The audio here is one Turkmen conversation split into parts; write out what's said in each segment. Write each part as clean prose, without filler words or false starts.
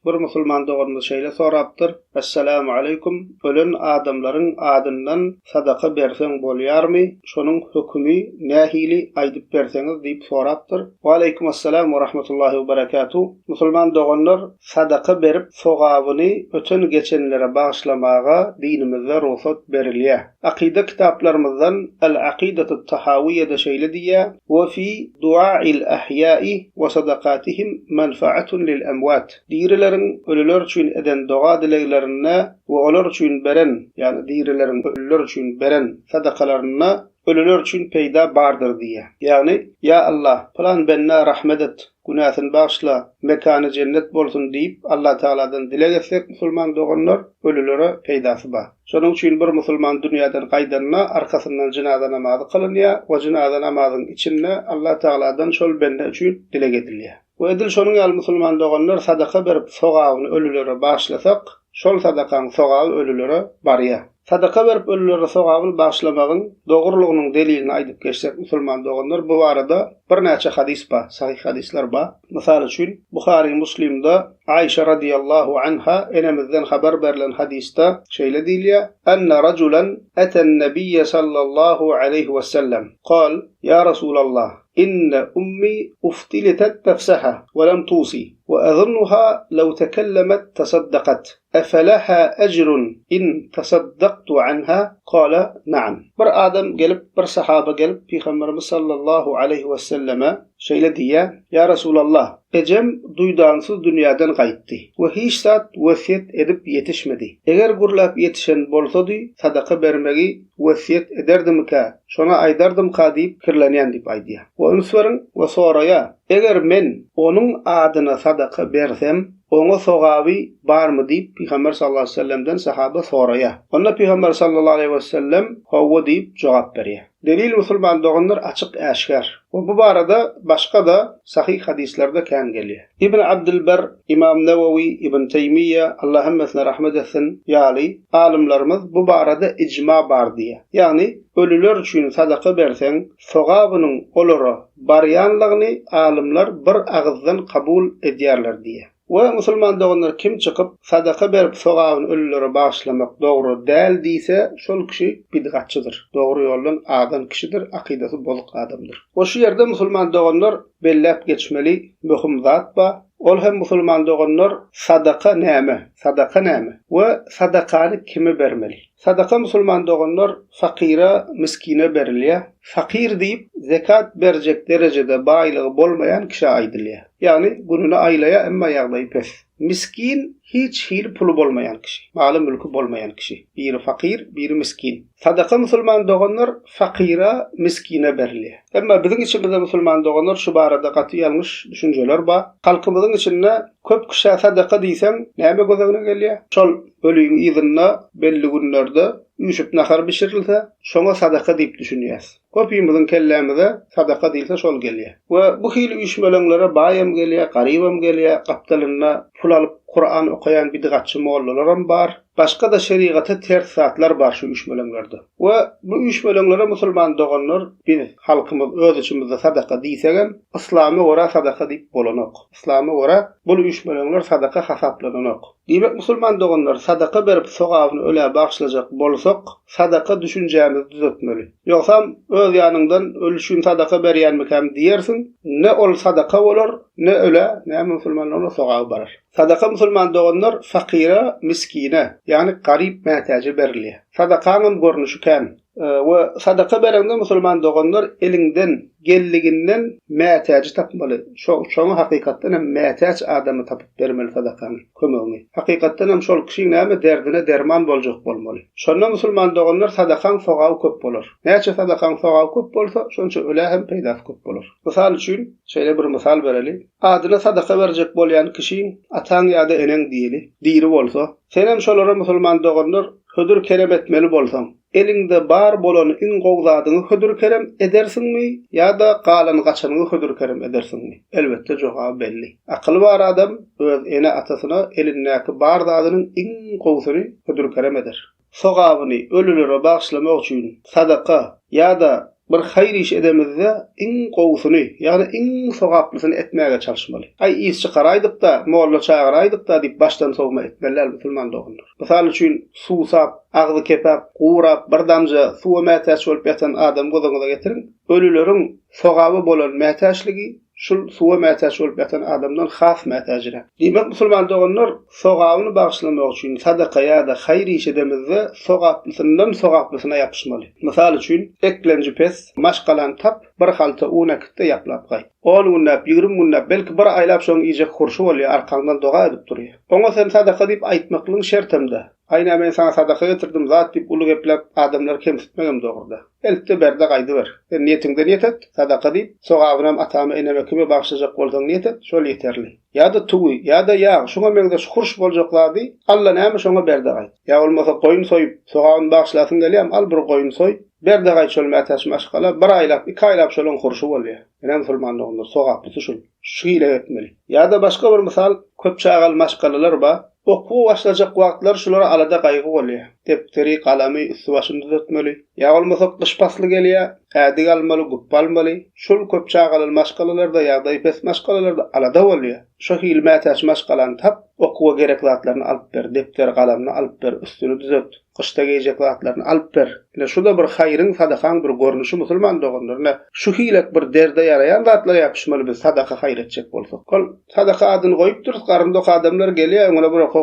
Bir musulman doganymyz şeýle sorapdyr, Essalamu aleýkum, ölen adamlaryň adyndan sadaka berseň bolýarmy, şonuň hökümi nähili aýdyp berseňiz diýip sorapdyr. Waleýkum essalam we rahmetullahi we berekatuh. Musulman doganlar sadaka berip sogabyny öten geçenlere bagyşlamaga dinimizde rugsat berilýär. Akyda kitaplarymyzdan Al-Akidatu Tahawiýede şeýle diýýär, We fi dua'il ahýa'i we sadakatihim menfa'atun lil emwat. Dirileriň ölüler üçin eden doga-dileglerinde we olar üçin beren, ýagny dirileriň ölüler üçin beren sadakalarynda ölüler üçin peýda bardyr diýýär. Ýagny, Ýa Allah, pylan bendä rahmet et, günäsini bagyşla, mekany jennet bolsun diýip Allatagaladan dileg etsek musulman doganlar, ölülere peýdasy bar. Şonuň üçin bir musulman dünýäden gaýdanda arkasyndan jynaza namazy kylynýar we jynaza namazyň içinde Allatagaladan şol bende üçin dileg edilýär. We edil şonuň ýaly musulman doganlar sadaka berip sogabyny ölülere bagyşlasak, şol sadakaň sogaby ölülere barýar. Sadaka berip ölülere sogabyny bagyşlamagyň dogrulygynyň delilini aýdyp geçsek musulman doganlar bu barada birnäçe hadys bar, sahyh hadyslar bar. Mysal üçin, Buhary Muslimde Aişe radiýallahu anha enemizden habar berlen hadysda şeýle diýilýär, Enne rajulan eten nebiyye sallallahu aleýhi wesellem, kal, Ýa Rasulallah, inne ummi uftilitet nefseha we lem tusi, we azunnuha lew tekellemet tasaddakat, efeleha ejrun in tasaddaktu anha, kale, Naam. Bir adam gelip, bir sahaba gelip Pygamberimiz sallallahu aleýhi weselleme şeýle diýýär, Ýa Resulallah, ejem duýdansyz dünýäden gaýtdy we hiç zat wesýet edip ýetişmedi. Eger gürläp ýetişen bolsady, sadaka bermegi wesýet ederdimikä, şoňa aýdardymka diýip pikirlenýän diýip aýdýar. We üns beriň we soraýar, Eger men onuň adyna sadaka bersem, oňa sogaby barmy diýip Pygamber sallallahu aleýhi wesellemden sahaba soraýar. Onda Pygamber sallallahu aleýhi wesellem hawa diýip jogap berýär. Delil musulman doganlar açyk äşgär. We bu barada başga-da sahyh hadyslarda kän gelýär. Ibn Abdylber, Ymam Newewi, Ibn Teýmiýe, Allah hemmesine rahmet etsin, ýaly alymlarymyz bu barada ijma bar diýýär. Ýagny ölüler üçin sadaka berseň sogabynyň olara barýanlygyny alymlar bir agyzdan kabul edýärler diýýär. We musulman doganlar kim çykyp sadaka berip sogabyny ölülere bagyşlamak dogry däl diýse şol kişi bidgatçydyr, dogry ýoldan azan kişidir, akydasy bozuk adamdyr. We şu ýerde musulman doganlar belläp geçmeli möhüm zat bar, ol hem musulman doganlar sadaka näme, sadaka näme we sadakany kime bermeli? Sadaka musulman doganlar fakyra, miskine berilýär. Fakyr diýip zekat berjek derejede baýlygy bolmaýan kişä aýdylýar. Ýagny gününi aýlaýar emma ýagdaýy pes. Miskin hiç hili puly bolmaýan kişi, maly-mülki bolmaýan kişi. Biri fakyr, biri miskin. Sadaka musulman doganlar fakyra, miskine berilýär. Emma biziň içimizde musulman doganlar şu barada gaty ýalňyş düşünjeler bar. Halkymyzyň içinde köp kişä sadaka diýseň näme göz öňüne gelýär? Şol Öliň yzynda belli günlerde üýşüp nahar bişirilse, şoňa sadaka diýip düşünýäs. Köpimiziň kellämize sadaka diýilse şol gelýär. We bu hili üýşmeleňlere baýam gelýär, garybam gelýär, gapdalynda pul alyp Kuran okaýan bidgatçy mollalaram bar. Başga-da şerigata ters zatlar bar şu üýşmeleňlerde. We bu üýşmeleňlere musulman doganlar biz halkymyz öz içimizde sadaka diýsegem, yslama görä sadaka diýip bolanok. Yslama görä bul üýşmeleňler sadaka hasaplananok. Diýmek musulman doganlar sadaka berip sogabyny ölä bagyşlajak bolsak sadaka düşünjämizi düzetmeli. Ýogsam öz ýanyňdan öli üçin sadaka berýänmikäm diýersiň, ne ol sadaka bolar, ne ölä, näme musulman dogana sogaby barar. Sadaka musulman doganlar fakyra, miskine, ýagny garyp mätäje berilýär. Sadakaňam görnüşi kän. We sadaka bereňde musulman doganlar eliňden geldiginden mätäji tapmaly. Şo şoňa hakykatdan hem mätäç adamy tapyp bermeli sadakaňy, kömegiňi. Hakykatdan hem şol kişiň näme derdine derman boljak bolmaly. Şonda musulman doganlar sadakaň sogaby köp bolar. Näçe sadakaň sogaby köp bolsa, şonça ölä hem peýdasy köp bolar. Mysal üçin, şeýle bir mysal bereli. Adyna sadaka berjek bolýan kişiň ataň ýa-da eneň diýeli, diri bolsa, senem şolara musulman doganlar hödür-kerem etmeli bolsaň, Eliňde bar bolan iň gowy zadyňy hödür-kerem edersiňmi ýa-da galan-gaçanyňy hödür-kerem edersiňmi? Elbetde, jogaby belli. Akyly bar adam öz ene-atasyna elindäki bar zadynyň iň gowusyny hödür-kerem eder. Sogabyny ölülere bagyşlamak üçin sadaka ýa-da. Bir haýyr iş edemizde iň gowusyny, ýagny iň sogaplysyny etmäge çalyşmaly. Aý, yz çykaraýdyk-da, molla çagyraýdyk-da diýip başdan sowma etmeli däl musulman doganlar. Mysal üçin, suwsap, agzy kepäp, gurap, bir damja suwa mätäç bolup ýatan adamy göz öňüňize getiriň. Ölüleriň sogaba bolan mätäçligi şul suwa mätäç bolup ýatan adamdan has mätäjiräk. Diýmek, musulman doganlar, sogabyny bagyşlamak üçin sadaka ýa-da haýyr iş edemizde sogaplysyndan sogaplysyna ýapyşmaly. Mysal üçin, eklenji pes, maşgalany tap, bir halta un äkit-de ýaplap gaýt. On günläp, 20 günläp, belki bir aýlap şoň iýjek hurşy bolýar, arkaňdan doga edip durýar. Oňa sen sadaka diýip aýtmaklygyň şertem-dä. Aý, nä men saňa sadaka getirdim zat diýip uly gepläp adamlary kemsitmegem dogry-da. Eltde berde gaýdyber. Sen niýetiňde niýet et, sadaka diýip, sogabynam atama, eneme kime bagyşlajak bolsaň niýet et, şol ýeterli. Ýa-da tüwi, ýa-da ýag, şuňa meňzeş hurş boljak zady, Alla näme şoňa berde gaýt. Ýa bolmasa goýun soýup, sogabyny bagyşlasyň gelýämi, al bir goýun soý, berde gaýt şol mätäç maşgala, bir aýlap, iki aýlap şolaň hurşy bolýar. Ine musulman doganlar, sogaplysy şul. Şu hile etmeli. Ýa-da başga bir mysal, köp çagaly maşgalalar bar, Okuwa başlajak wagtlary şulara alada gaýgy bolýar. Depderi, galamy, üsti-başyny düzetmeli. Ýa bolmasa gyş pasly gelýär, ädik almaly, güpbe almaly. Şul köp çagaly maşgalalarda, ýagdaýy pes maşgalalarda alada bolýar. Şo hili mätäç maşgalany tap, okuwa gerek zatlaryny alyp ber, depder, galamyny alyp ber, üstüni düzet. Gyşda geýjek zatlaryny alyp ber. Ine, şu-da bir haýryň, sadakaň bir görnüşi, musulman doganlar. Ine, şu hilek bir derde ýaraýan zatlara ýapyşmaly biz sadaka haýyr etjek bolsak. Ol sadaka adyny goýupdyrys, garny dok adamlar gelýär, öňüne bir oka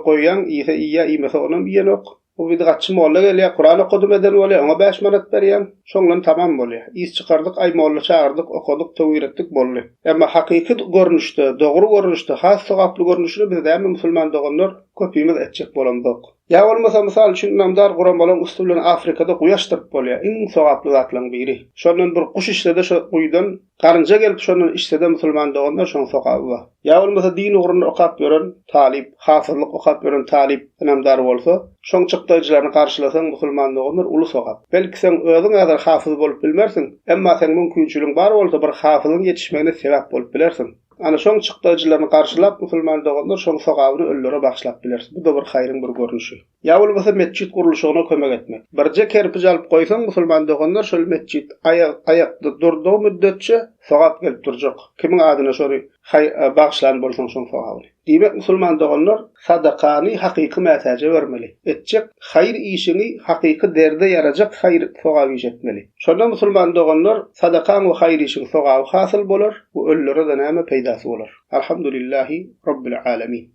goýýaň, iýse iýýär, iýmese onam iýenok. Bu bidgatçy molla gelýär, Kuran okadym eden bolýar, oňa bäş manat berýäň, şoň bilen tamam bolýar. Yz çykardyk, aý molla çagyrdyk, okadyk, töwir etdik, boldy. Emma hakyky görnüşde, dogry görnüşde, has sogaply görnüşini biz näme musulman doganlar köpimiz etjek bolamzok. Ýa bolmasa, mysal üçin, ynamdar guramalaryň üsti bilen Afrikada guýy açdyryp bolýar. Iň sogaply zatlaryň biri. Şondan bir guş içsede şo guýudan, garynja gelip şondan içsede musulman doganlar şoň sogaby bar. Ýa bolmasa din ugrunda okap ýören talyp, hafyzlyk okap ýören talyp ynamdar bolsa, şoň çykdaýjylaryny garşylasaň musulman doganlar uly sogap. Belki seň özüň häzir hafyz bolup bilmersiň, emma seň mümkinçiligiň bar bolsa bir hafyzyň ýetişmegine sebäp bolup bilersiň. Ana şoň çykdajylaryny garşylap musulman doganlar şoň sogabyny ölülere bagyşlap bileris. Bu-da bir haýryň bir görnüşi. Ýa bolmasa metjit gurluşygyna kömek etmek. Birje kerpiç alyp goýsaň musulman doganlar şol metjit aýak aýakda durdugy müddetçe sogap gelip durjak. Kimiň adyna şony haý bagyşlan bolsaň şoň sogabyny. Diýmek musulman doganlar sadakany hakyky mätäje bermeli. Etjek haýyr işiňi hakyky derde ýarajak haýyr sogap iş etmeli. Şonda musulman doganlar sadakaň we haýyr işiň sogaby hasyl bolar we ölülere-de näme peýdasy bolar. Alhamdulillahi Rabbil Alemin.